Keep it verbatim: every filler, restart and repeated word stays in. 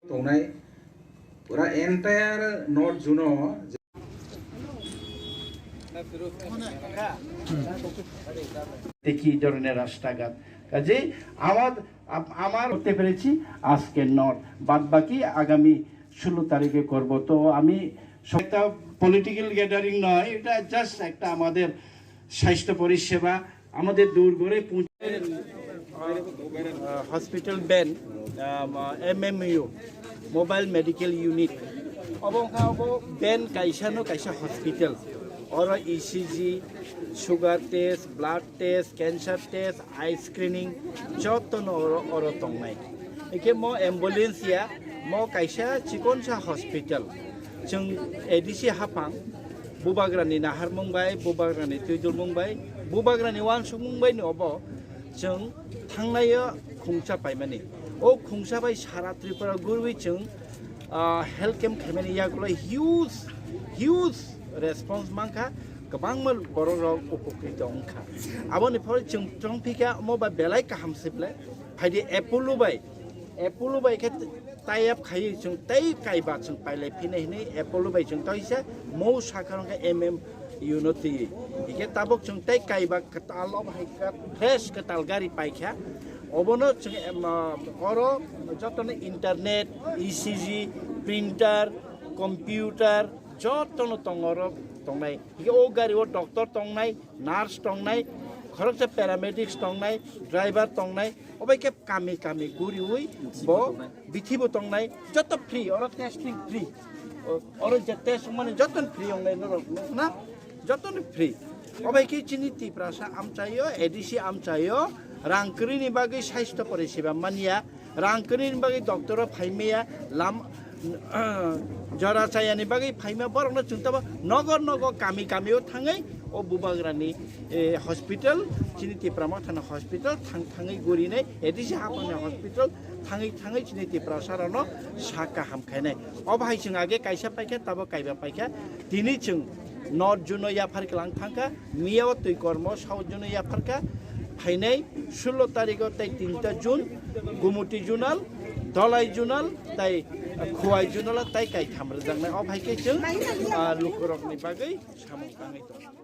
tongnai pura entire North Zone-o. দেখি এই ধরনের রাস্তাঘাট। কাজেই আমার, আম-, আমার করতে পেরেছি, আজকে নট, বাদ বাকি আগামী ষোলো তারিখে করব। তো আমি স-, একটা পলিটিক্যাল গ্যাদারিং নয়, এটা জাস্ট একটা আমাদের স্বাস্থ্য পরিষেবা আমাদের দৌড় করে পৌঁছ- hospital van, MMU, mobile medical unit, obo wngkha obo van kaisa no kaisa hospital. Oro ECG, sugar test, blood test, cancer test, eye screening, joto no oro, oro tongnai. Hingke mo ambulance ya, mo kaisa chikonsa hospital. Chwng ADC হাফাং, Bubagrani naharmung bai, Bubagrani twidulmung bai, Bubagrani uansukmung bai ni obo chwng thangnaio khungsa paimani. O khungsa bai sara Tripura gurwi chwng, ah, health camp khaimani yagulo huge, huge response mankha, kwbangma borok rok upokrit wngkha. Aboni phoro chwng tongphikha omo ba belai kaham se ble. Phaidi Apollo bai, Apollo bai khe tie up khai chwng tei kaiba chwng pailai phina hinwi Apollo bai chwng toisa mo sakha wngkha M M U no twi. Hingke tabuk chwng tei kaiba kwtal obo hai khe fresh kwtal gari paikha. Obono chwng, em, ah, oro jotono internet, E C G, printer, computer, jotono tongo oro tongnai. Hingke o gari o doctor tongnai, nurse tongnai, khoroksa paramedics tongnai, driver tongnai, obo khe kami kami guriwi bo bithi bo tongnai, joto free, oro testing free. O-, oro je test mane joto free wngnai norok nukna, joto free. Obo khe chini Tiprasa amchaio, A D C amchaio, rang kwrwini bagwi saisto poriseba manya, rang kwrwini bagwi doctor o phaimaya, lam, jora chayani bagwi phaima borokno chwng tabo nogor nogo kami kami o thangwi o Bubagrani, eh, hospital, chini Tipra Mothani hospital thang thangwi gurinai, A D C haphangni hospital thangwi thangwi chini Tiprasa rokno sa kaham khainai. Obo hai chwng age kaisa paikha, tabo kaiba paikha, tini chwng North Zone o yaphar kwlang thangkha, miya o twi kormo South Zone o yapharkha, phainai sullo tarikh o tei tinta June, Gumuti Zonal, Dhalai Zonal, tei Khowai Zonal o tei kaitham rwjaknai. Obo hai khe chwng, ah, lukurokni bagwi samung tangwi tongo.